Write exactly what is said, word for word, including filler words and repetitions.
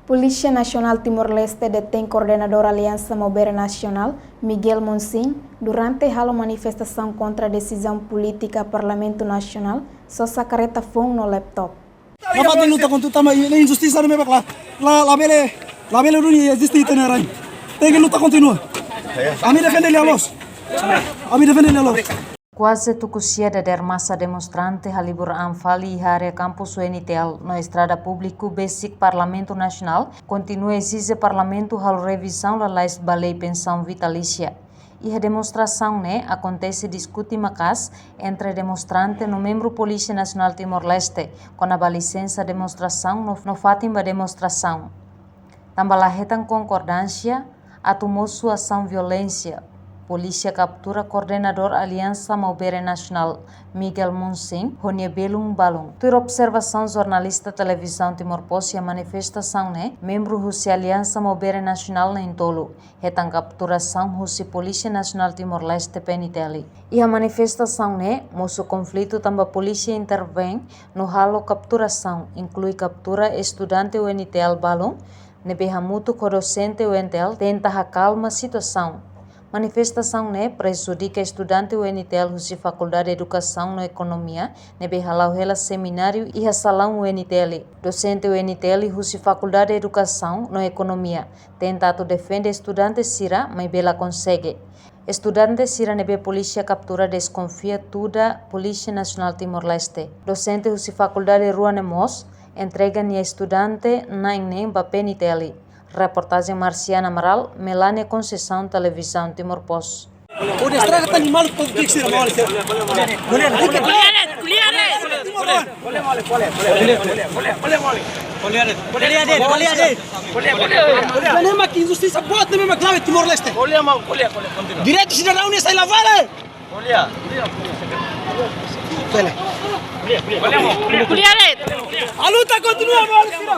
Polísia Nasionál Timor-Leste detein koordenadór Aliansa Maubere Nasionál, Miguel Monsin, durante halo manifestasaun kontra desizaun polítika Parlamentu Nasionál sosa karreta foun no laptop. Nafatin luta kontra tama i injustisa ne'ebé la, la, labele, labele duni eziste ita-nia rain. Tenke luta kontinua. Ami defende lia-loos. Ami defende lia-loos. Kuaze tuku sia dadeer masa demonstrante halibur an fali iha área kampus U N T L no estrada públiku besik Parlamentu Nasionál, kontinua ezije Parlamentu halo revizaun lalais ba lei pensaun vitalísia. Iha demonstrasaun ne'e akontese diskute maka'as entre demonstrante no membru Polísia Nasionál Timor-Leste, kona-ba lisensa demonstrasaun no, no fatin ba demonstrasaun. Tanba la hetan konkordánsia atu mosu asaun violénsia, polísia kaptura koordenadór Aliansa Maubere Nasionál, Miguel Monsin, ho nia belun balun. Tuir observasaun jornalista Televizaun Timor Post iha manifestasaun ne'e, membru husi Aliansa Maubere Nasionál na'in-tolu hetan kapturasaun husi Polísia Nasionál Timor-Leste, P N T L. Iha manifestasaun ne'e, mosu konflitu tanba polísia intervein no halo kapturasaun, inklui kaptura estudante U N T L balun, ne'ebé hamutuk ho dosente U N T L tenta hakalma situasaun. Manifestasaun ne'e prejudika estudante U N T L husi Fakuldade Edukasaun no Ekonomia, ne'ebé hala'o hela semináriu iha salaun U N T L. Dosente U N T L husi Fakuldade Edukasaun no Ekonomia tenta atu defende estudante sira, maibé la konsege. Estudante sira ne'ebé polísia kaptura deskonfia tuda Polísia Nasionál Timor-Leste. Dosente husi fakuldade rua ne'e mós entrega nia estudante na'in neen ba P N T L. Reportajen Marciana Amaral, Melania Conceição, Televizaun Timor Post. Ode estraga tan animal, todo tem que ser mal, ser. Ko'alia de'it, ko'alia de'it. Ko'alia de'it. Problema ke injustisa boot ne'e mak la'o iha Timor-Leste. Direitu sidadaun ne'e sai la vale. Bele. Ko'alia de'it. A luta kontinua, maluk sira.